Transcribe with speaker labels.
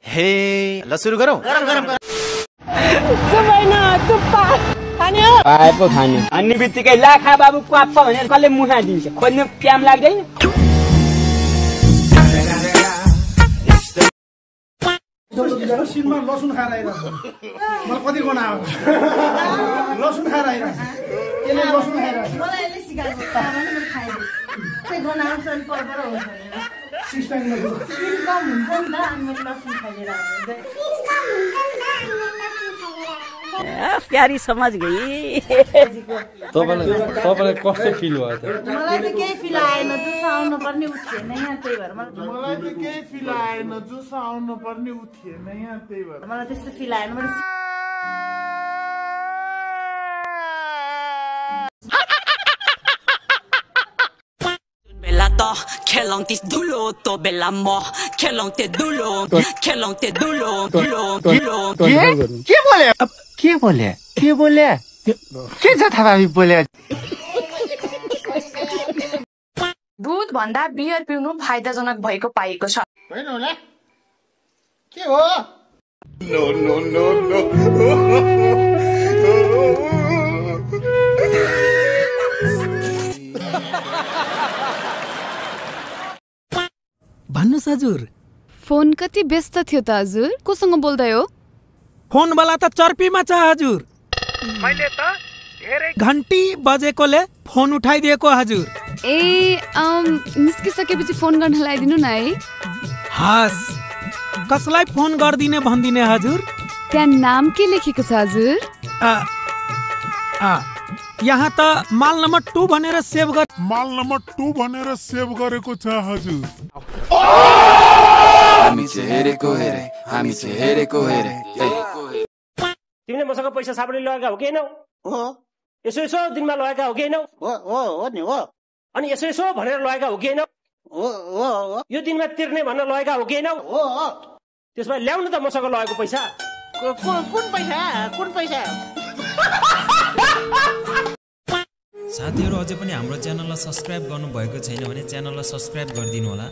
Speaker 1: हे ल सुरु गरौँ।
Speaker 2: पाएको खाने अनि बित्तिकै लाखा बाबु क्वाप्छ भनेर कसले मुखा दिन्छ? खोज्नु प्याम लाग्दैन?
Speaker 3: सिनमा लसुन खाएर आइरहेको मलाई कति गना आयो लसुन खाएर आइरहेको यसले लसुन खाएर मलाई यसले सिकाएको मैले खाइदिएँ त्यही गना आउँछ अनि परपर हुन्छ भनेर सिस्टममा कम हुन्छ नि त अनि मैले लसुन खाइदिएर
Speaker 4: प्यारी समझ गई।
Speaker 5: तपाईलाई कस्तो फिल भयो त?
Speaker 6: मलाई त केही फिल आएन, जुस आउनु पर्ने उठेन यहाँ त्यही भएर
Speaker 3: मलाई त केही फिल आएन, जुस आउनु पर्ने उठेन यहाँ त्यही भएर
Speaker 6: मलाई त्यस्तो फिल आएन। मैले
Speaker 4: खेलौं ती दुलो तो बेला म खेलौं ते दुलो
Speaker 2: के बोले के छ थाहा बोले?
Speaker 7: दूध भन्दा बियर पिउनु फाइदाजनक भएको पाएको छ।
Speaker 3: होइन होला के हो? नो नो नो नो
Speaker 8: भन्नुस् हजुर।
Speaker 9: फोन कति व्यस्त थियो त हजुर? कोसँग बोल्दै हो?
Speaker 8: फोन वाला त चर्पीमा छ हजुर। मैले त धेरै घन्टी बजेकोले फोन उठाइदिएको हजुर।
Speaker 9: ए निस्किसकेपछि फोन गर्न लगाइदिनु न है।
Speaker 8: हस्, कसलाई फोन गर्दिने भन्दिने हजुर?
Speaker 9: त्यहाँ नाम के लेखेको छ हजुर?
Speaker 8: यहाँ त माल नम्बर 2 भनेर सेभ गरेको छ हजुर।
Speaker 2: तिमीले मसँग पैसा साबुन लगाएका हो कि हैनौ?
Speaker 3: हो।
Speaker 2: यसो दिनमा लगाएका हो कि हैनौ?
Speaker 3: हो नि हो।
Speaker 2: अनि यसो भनेर लगाएका हो कि हैनौ?
Speaker 3: हो।
Speaker 2: यो दिनमा तिर्ने भनेर लगाएका हो कि हैनौ?
Speaker 3: हो।
Speaker 2: त्यसमा ल्याउनु त मसँग लगेको पैसा।
Speaker 3: कुन पैसा?
Speaker 10: साथीहरु, अझै पनि हाम्रो च्यानललाई सब्स्क्राइब गर्नु भएको छैन भने च्यानललाई सब्स्क्राइब गरिदिनु होला।